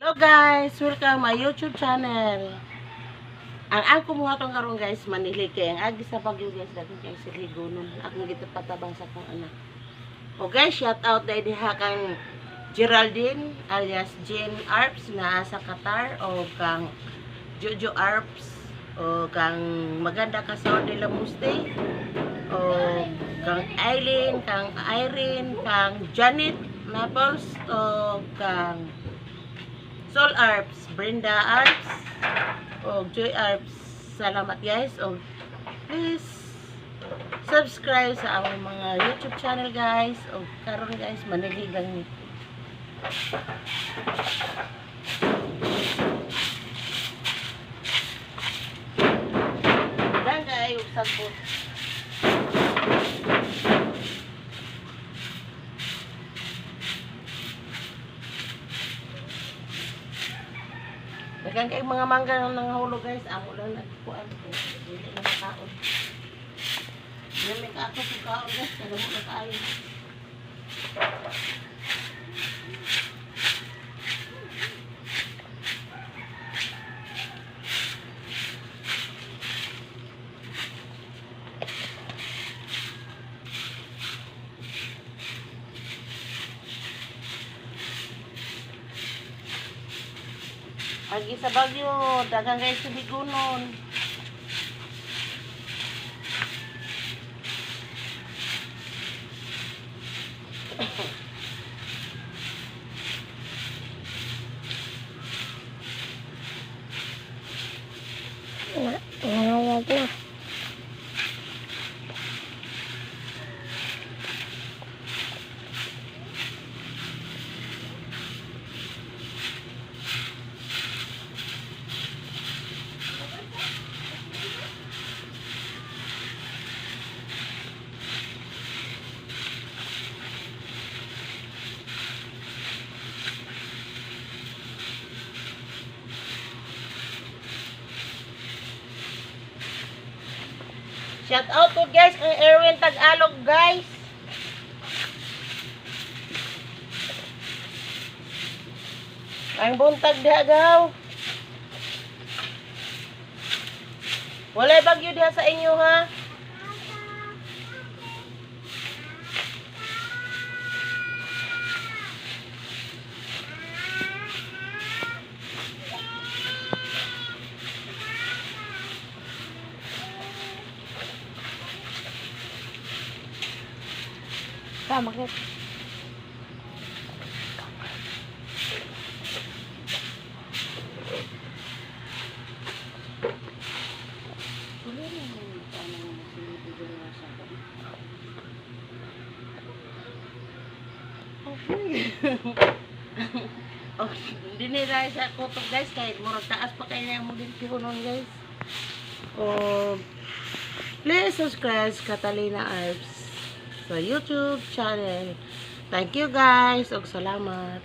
Hello guys! Welcome my YouTube channel. Ang akong buhaton karon guys, manili kay ang agi sa bagyo guys, daghan kay silhigonon. Akong gitapatabang sa akong anak. O guys, shout out dahil diha kang Geraldine alias Jane Arps na sa Qatar o kang Jojo Arps o kang Maganda Kasor de la Muste o kang Eileen, kang Irene, kang Janet Maples o kang Sol Arps, Brenda Arps, o Joy Arps. Salamat guys. O please subscribe sa among mga YouTube channel guys. O karon guys, manilig lang ni. Dang kayo sagbot. Daghang kay mga mangga nga nangahulog guys, amo lang nagkuan ko. Dili na makaon. Dili may kaako sa kaon guys, kada mo na kaayo. Agi sa Bagyo, daghang kay suligunon. Na, nangayag na. Shout out to guys kang Erwin Tagalog guys. Ang buntag diha gaw. Walay bagyo diha sa inyo ha. Tama ka. Wala naman paano mo silipin diri sa ako. Okay. Okay, hindi nila sa kutob guys kahit murag taas pa kayo na mo din pihunon guys. Oh, please subscribe Catalina Arps sa YouTube channel. Thank you guys ug salamat.